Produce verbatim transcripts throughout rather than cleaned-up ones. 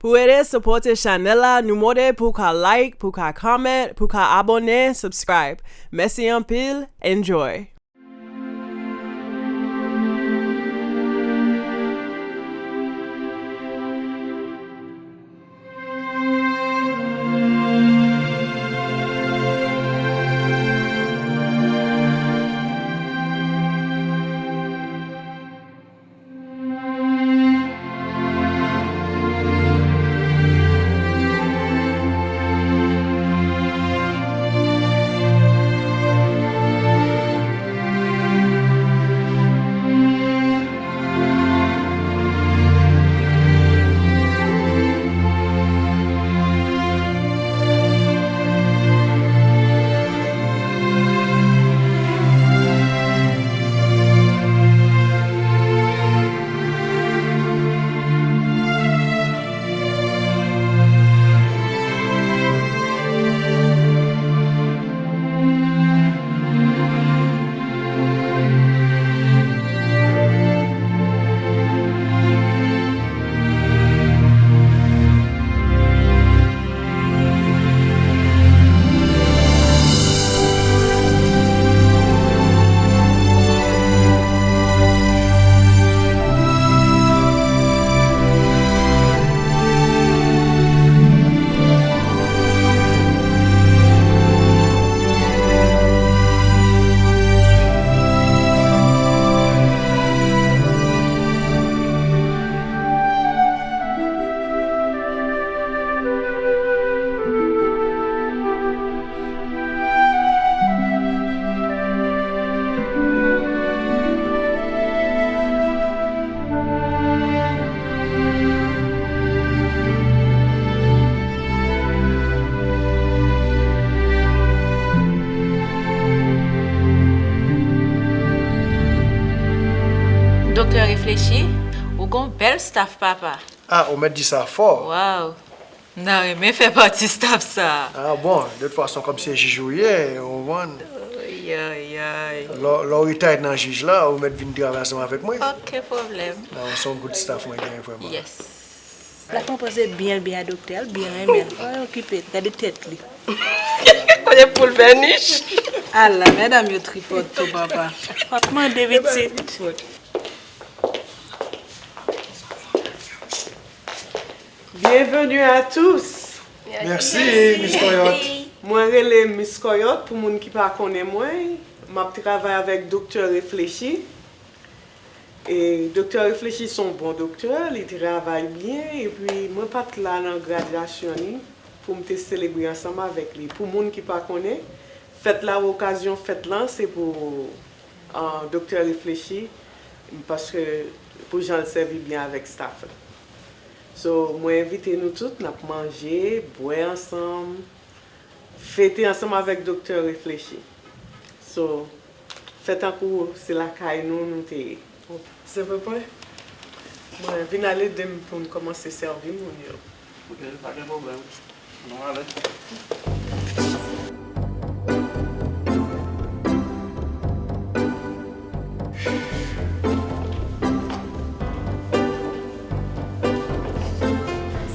Pou ede sipòte chanèl la, nou mande pou w ka like, pou w ka comment, pou w ka abòne, subscribe. Mèsi anpil, enjoy! Doktè Réfléchi, ou gon bèl staff, papa. Ah, ou mèt di sa fò. Waw. M ta renmen fè pati staff sa a. Ah bon, de tout fason, kòm se jij ou ye, ou konprann. Ay, ay, ay. Lè, lè w retire nan jij la, ou mèt vin travay ansanm avèk mwen. Okenn pwoblèm. Ah, se yon good staff mwen genyen, vrèman. Yes. La konpoze byen, l byen a doktè, l byen renmen l. Fò l okipe l, gade tèt li. Kote poul fè nich? Ala, medam yo tripòt tou, papa. W ap mande pitit. Bienvenue à tous. Merci, Miss Coyote. Mwen rele Miss Coyote, pou moun ki pa konnen mwen. M ap travay avèk Doktè Réfléchi. E Doktè Réfléchi se yon bon doktè, li travay byen, epi mwen pa t la nan gradyasyon li pou m te selebre ansanm avèk li. Pou moun ki pa konnen, fèt la, okazyon fèt lan, se pou, ah, Doktè Réfléchi, paske pou jan l sèvi byen avèk staff la. So, mwen envite nou tout, n ap manje, bwè ansanm, fete ansanm avèk Doktè Réfléchi. So, fè tankou se lakay nou, nou te ye. Zenpepwen, mwen vin al ede m pou n kòmanse sèvi moun yo. Ok, pa gen pwoblèm. Nou ale.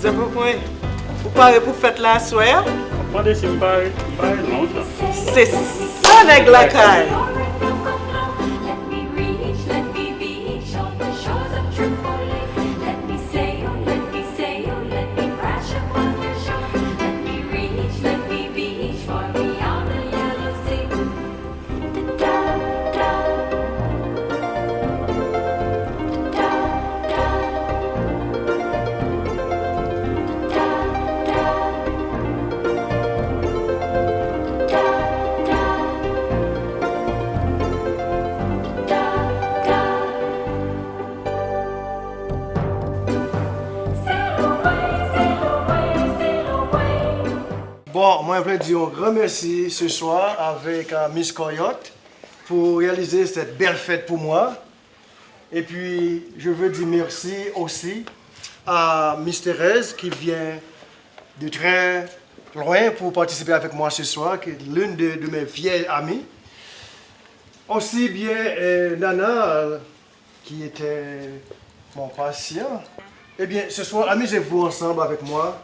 Zenpepwen, ou pare pou fèt la aswè a? W ap mande si m pare, m pare lontan. Se sa nèg lakay! Bon, mwen vle di yon gran mèsi se swa avèk, euh, Miss Coyote pou reyalize cette belle fête pour moi. Et puis, je veux dire merci aussi à Miss Thérèse qui vient de très loin pour participer avec moi ce soir, qui est l'une de, de mes vieilles amies. Aussi bien, euh, Nana, euh, qui était mon patient. Eh bien, ce soir, amusez-vous ensemble avec moi.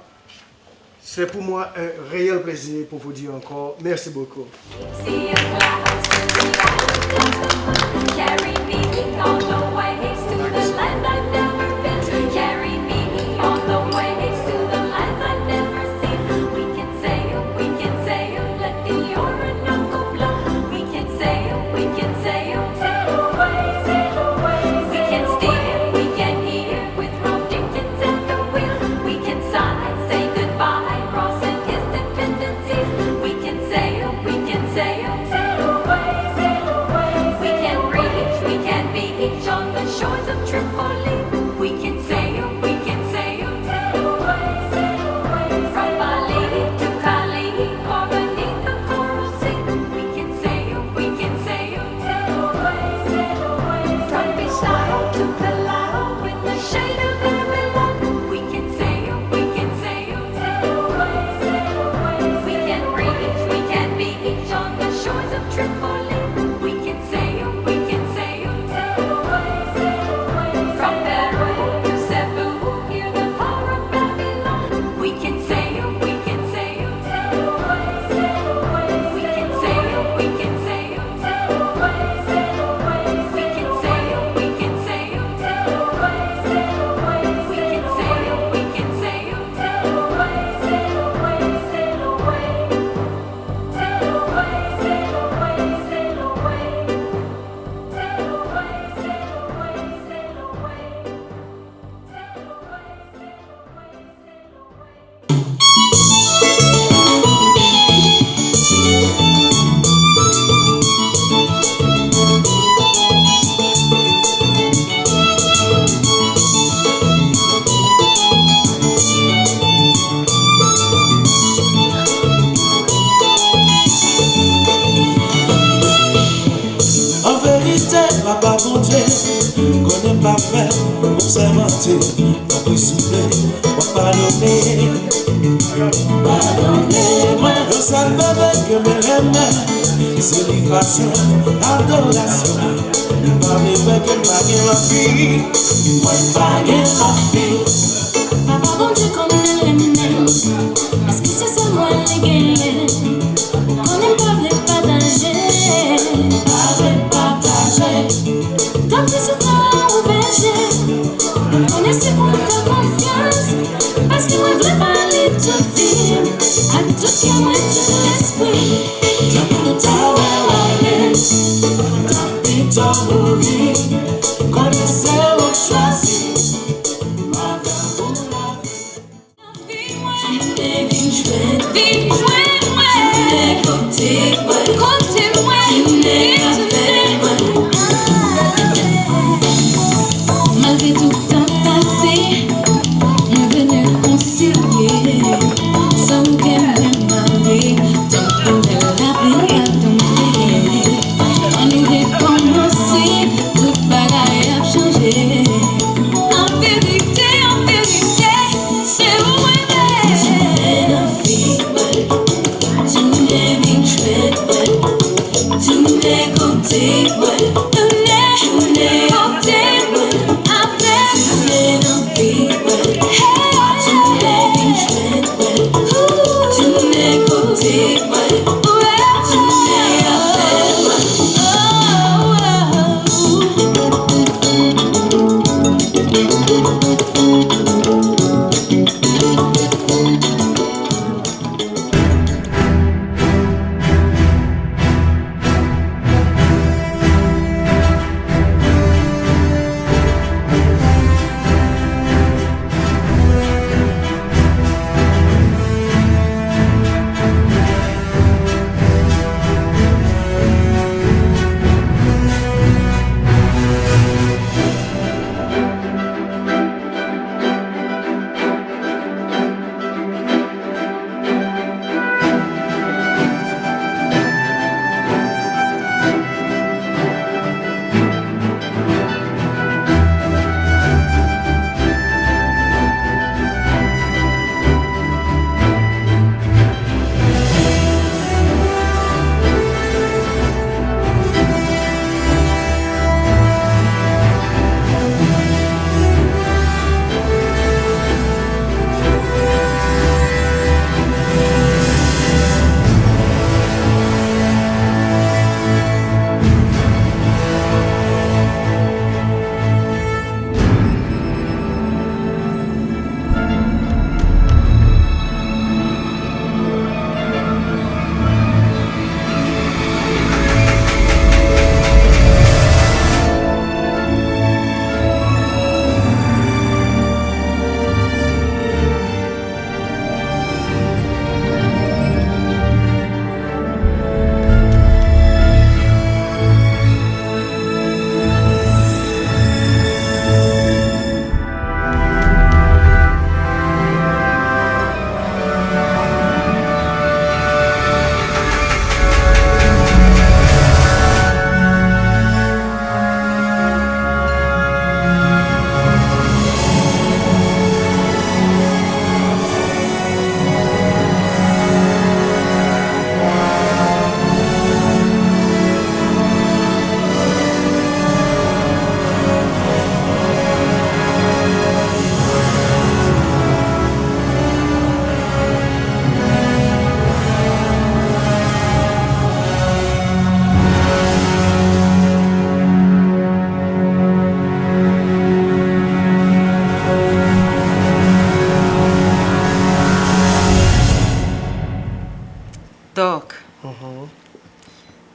C'est pour moi un réel plaisir pour vous dire encore merci beaucoup. An verite, Papa Bondye konnen m pa fè obsèvante, tanpri souple, w ap padone. Padone mwen. Yon sèl bebe ke mwen renmen, se li pasyon, adorasyon. Li pa vle wè ke m pa gen lòt fi. Mwen pa gen lòt fi. Papa Bondye konnen l renmen m. Èske se sèl mwen li genyen? Ou konnen m pa vle pataje, pa vle pataje. Tanpri sou tè a ouvè je. Ou konnen se pou m fè konfyans, paske mwen vle ba li tout vi m, ak tout kè mwen, tout lespri m. Tanpri ta wè w ale, tanpri ta mouri, konnen se ou k chwazi. M avè w pou lavi. Vin jwenn mwen, vin jwenn mwen, vin kote mwen, kote mwen, vin tounen avèk mwen. Malgre tout tan pase, mwen vle rekonsilye. San kè mwen mare, tankou lè lapli pral tonbe. Ann rekòmanse, tout bagay ap chanje. An verite, an verite, se ou mwen renmen. Tounen nan vi mwen, tounen vin jwenn mwen.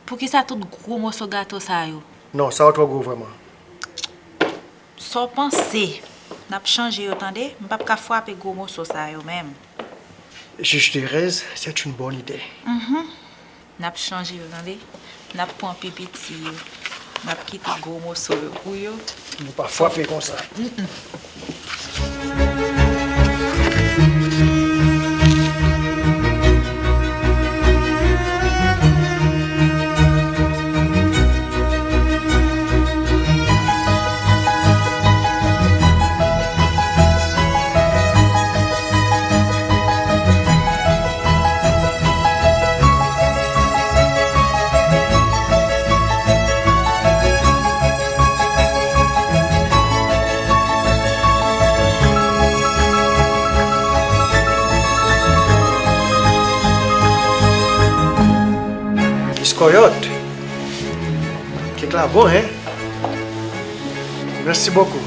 Poukisa tout gwo moso gato sa yo? Non, sa yo twò gwo vrèman. Sa w panse? N ap chanje yo, tande? M p ap ka frape gwo moso sa yo menm. Juge Thérèse, c'est une bonne idée. Mhm. N ap chanje yo, tande? N ap pran pi piti yo. N ap kite gwo moso yo pou yo. Nou pa frape konsa. Mm-mm. Miskòyòt. Kèk la bon, hein? Merci beaucoup.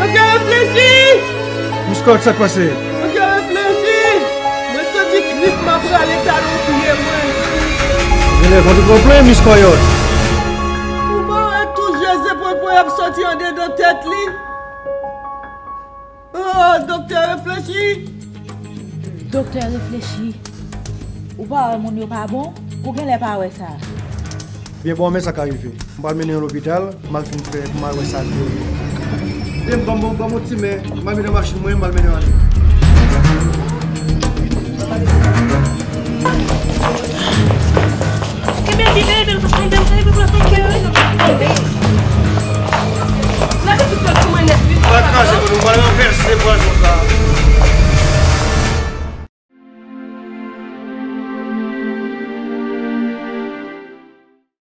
Doktè Reflechi! Miskòyòt, sa k pase? Doktè Reflechi! Mwen santi trip m ap rale talon pye mwen. Genlè vant ou pran plen, Miskòyòt. Ou pa wè tou je zeponpon y ap sòti andedan tèt li? Oh, Doktè Reflechi! Doktè Reflechi, ou pa wè moun yo pa bon? Ou genlè pa wè sa. Byen bon, men sa ka rive. M pral mennen yo lopital, m al fin fè pou m al wè sa k gen. Byen, ban m, ban m yon ti men, m al mennen machin mwen, m al mennen yo ale. Kenbe l, kenbe l, kenbe l.